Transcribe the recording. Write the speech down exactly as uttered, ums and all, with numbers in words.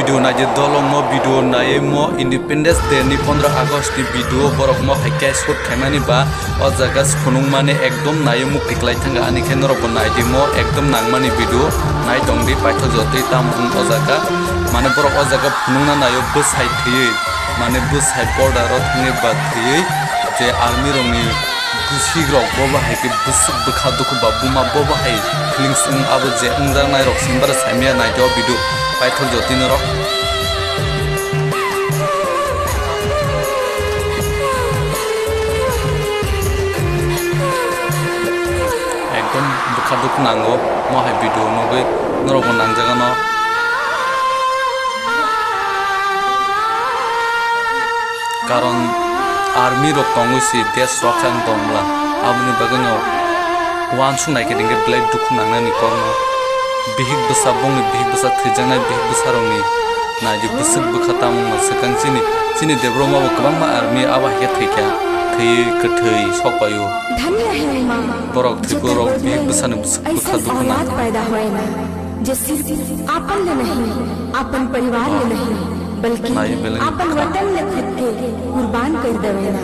Video naidi dolongmo video naiwi mo Independence Day ni pondro August ni video borok mo hai khe shoot khaimani ba o jaga phunukmani ekdom naiwi mukti kwlai thangkha ani khe norok bo naidi mo ekdom nangmani video nai tongdi paithak jotwi tamo wng o jaga mane borok o jaga phunukna naio bwsai thwiwi mane bwsai border o thangwi ba thwiwi je army rokni Bwsik rok bo bahai khe bwswk bwkha dukhu ba buma bo bahai feelings wng abo je wngjaknai rok simi bara saimaya naidi o video paithak jotino rok. Ekdom bwkha dukhu nango mo hai video nugwi norok bo nangjagano. Karon army rok tongwi si desh rokha wng tongmla. Aboni bagwino uansuk nai khe ringkhe belai dukhu nangnani kokno. Bihik bwsa bongni bihik bwsa thwijaknai bihik bwsarokni naidi bwswk bwkha tamo wngma swkang chini chini Debbarma bo kwbangma army abo hai khe thwikha thwiwi kwthwi sok paio. धन्य है माँ, borok जो thwibo rok तेरे bihik गर्भ bwsani में bwswk ऐसा bwkha dukhu औलाद nango. पैदा होए ना, जो सिर्फ आपन ले नहीं, आपन परिवार ले नहीं, बल्कि नाई बेलेंग आपन खा। वतन ले खुद के कुर्बान कर देवे ना।